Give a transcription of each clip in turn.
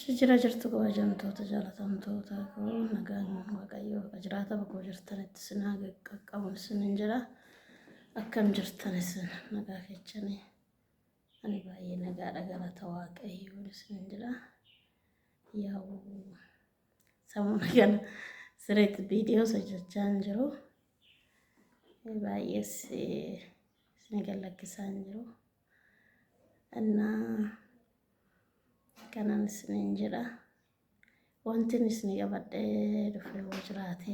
Jira jirtu kabajamtoota jaalatamtoota koo, nagaan Waaqayyoo bakka jiraata bakka jirtanitti isin haa qaqqabu isinin jira. Akkam jirtan isin? Nagaa keessanii? Ani baay'ee nagaadha, galata Waaqayyoo isinin jira. Yaa'u sammuu kana sirriitti viidiyoo hojjechaa hin jiru. Baay'ees isin gallakkisaa hin jiru. Innaa kanan isinin jedha. Wanti isin qabadhee dhufe yoo jiraate,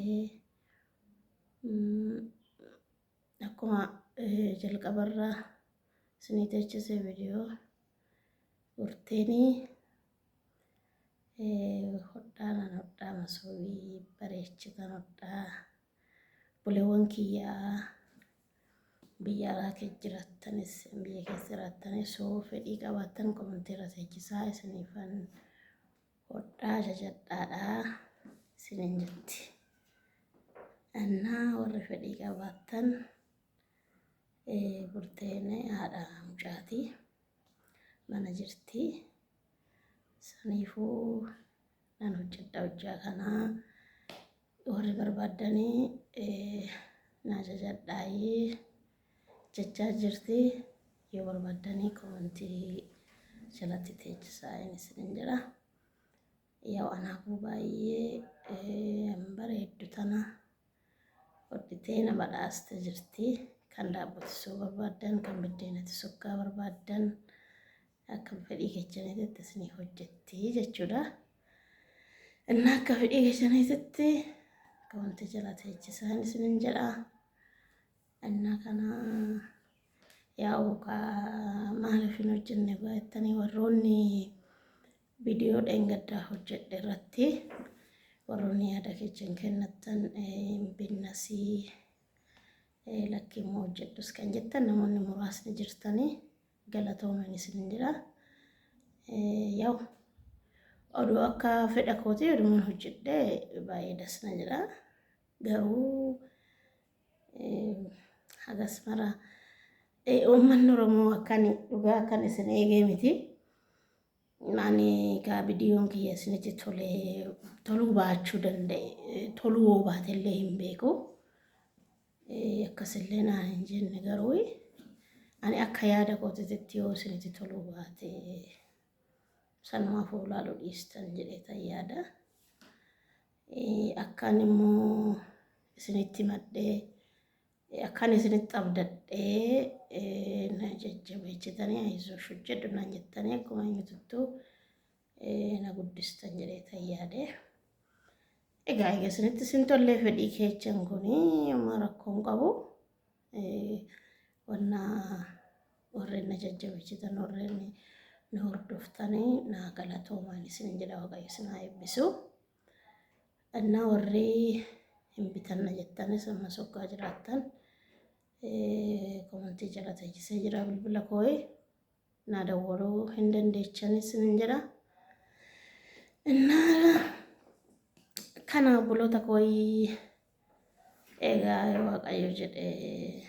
akkuma jalqabarra isinii teechise viidiyoo burteenii hodhaa nan hodhaa, masoobii bareechitan hodhaa, buleewwan kiyyaa biyya alaa keessa jiraatanis biyya keessa jiraattanis yoo fedhii qabaattan komantii irra teechisaa, isiniifan hodhaa, jajadhaadhaa isinin jetti. Innaa warri fedhii qabaattan, burteen haadha mucaatii mana jirti. Saniifuu nan hojjedha hojjaa kanaa, warri barbaaddanii na jajadhaayee jechaa jirti. Yoo barbaaddanii komantii jalatti teechisaa isinin jedha. Yaa'u anaafuu baay'ee bareeddu tana hodhitee na badhaaste jirti. Kan daabbotisuu barbaaddan, kan biddeenatti sukkaa barbaaddan, akka fedhii keessanitti isinii hojjetti jechuudha. Inni akka fedhii keessanitti komantii jala teechisaan isinin jedha. Innaa kana yaa'u maaliif hin hojjenne jettanii warroonni viidiyoo dheengaddaa hojjedhe irratti warroonni yaada keessan kennattan, binnasii lakkii immoo hojjedhus kan jettan namoonni muraasni jirtanii, galatooman isin jedha. Yaa'u oduu akka fedha kootii odumaan hojjedhe baay'ee dasna jedha. Garuu hagas mara uummanni Oromoo akkan dhugaa akkan isin eegee miti. Ani kaa viidiyoon kiyya isinitti tolee toluu baachuu danda'e, toluu hoo baatellee hin beeku. Akkasillee naan hin jenne, garuu ani akka yaada kootitti yoo isinitti toluu baate sanumaaf ulaaluu dhiistan jedhee tan yaada. Akkaan immoo isinitti madhee akkaan isinitti abdadhee na jajjabeessitanii "Ayizoosh, hojjedhu" naan jettanii akkuma eenyututtuu na guddistan jedhee tan yaade. Egaa isinitti isin tollee fedhii keechan kuni amma rakkoon qabu. Wanna warreen na jajjabeessitan, warreen na hordoftanii, na galatoomaan isin jedha. Waaqayyo isin haa eebbisu. Innaa warri hin bitanna jettanis amma soggaa jiraattan komantii jala teechisee jira bilbila koo, naa dawwaluu hin dandeechanis isin jedha. Innaa kana obboloota kooyi, egaa Waaqayyo jedhee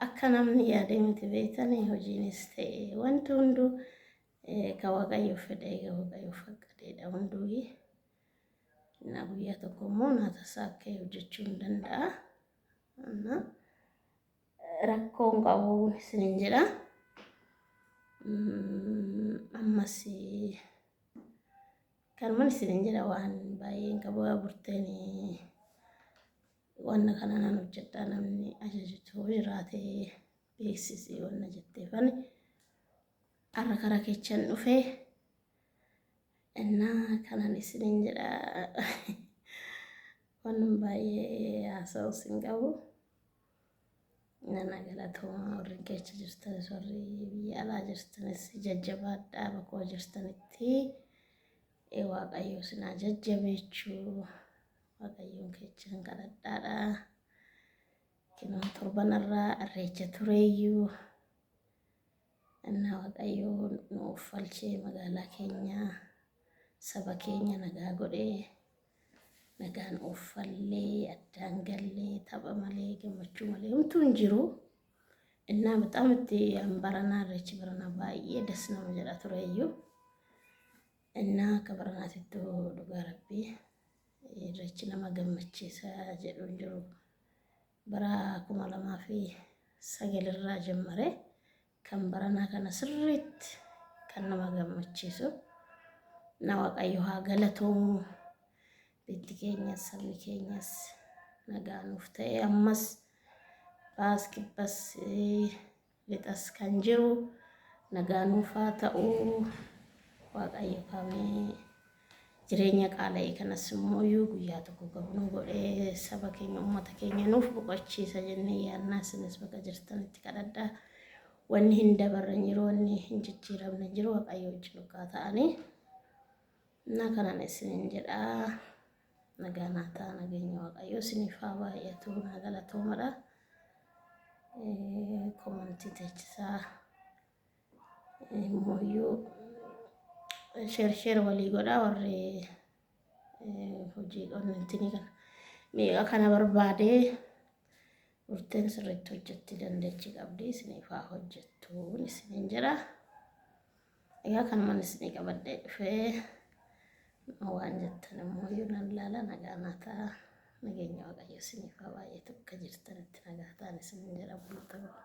akka namni yaadee miti beektanii, hojiinis ta'e wanti hunduu ka Waaqayyo fedhe, egaa Waaqayyo faqqadeedha hunduu. Na guyyaa tokko immoo naa tasaa akka hojjechuu hin danda'a. Rakkoon qabu isinin jedha. Ammas kanuman isinin jedha, waan baay'een qabu. Burteen wanna kana nan hojjedha, namni ajajitu jiraate beeksisi wanna jetteefani har'a karaa keechan dhufe. Innaa kanan isinin jedha, waan baay'ee haasa'us hin qabu. Nana galatooma, warri keessa jirtanis warri biyya alaa jirtanis jajjabaadhaa, bakka jirtanitti Waaqayyo isin haa jajjabeechuu, Waaqayyoon keechan kadhadhaadha. Kinoo torbanarraa irreecha tureeyyuu, innaa Waaqayyo nu uffalchee magaalaa keenya, saba keenya nagaa godhee, nagaan uffallee addaan gallee, tapha malee gammachuu malee homtuu hin jiru. Innaa በጣም itti baranaa irreechi baranaa baay'ee das nama jedha tureeyyuu. Innaa akka baranaatittu dhugaa rabbii irreechi nama gammachiisa jedhu hin jiru. Bara 2009 irraa jammare kan baranaa kana sirriitti kan nama gammachiisu. Na Waaqayyo haa galatoomu. Biyyi keenyas sabni keenyas nagaa nuuf ta'e ammas baas kibbas lixas kan jiru nagaa nuuf haa ta'u. Waaqayyo kaamee jireenya qaala'ee kanas immoo guyyaa tokko gabnuu godhee saba keenya uummata keenya nuuf boqochiisa jennee yaadnaa. Isinis bakka jirtanitti kadhadhaa. Wanni hin dabarre hin jiru, wanni hin jijjiiramne hin jiru. Waaqayyo wajjin dhugaa ta'anii. Na kanan isinin jedhaa. Nagaa naa ta'a, nageenya Waaqayyo isiniif haa baay'atu. Naa galatoomadha. Comment teechisaa immoo share share walii godhaa. Warri hojii qonnantinii kana meeqa kana barbaadee murteen sirriitti hojjetti dandeechi qabdi, isiniif haa hojjettuun isinin jedha. Egaa kanumaan isinii qabadhee dhufee waan jettan immoo iyyuu nan laala. Nagaa naa ta'a. Nageenya Waaqayyo isiniif haa baay'atu. Akka jirtanitti nagaa ta'an isinin jedha. Bultoota.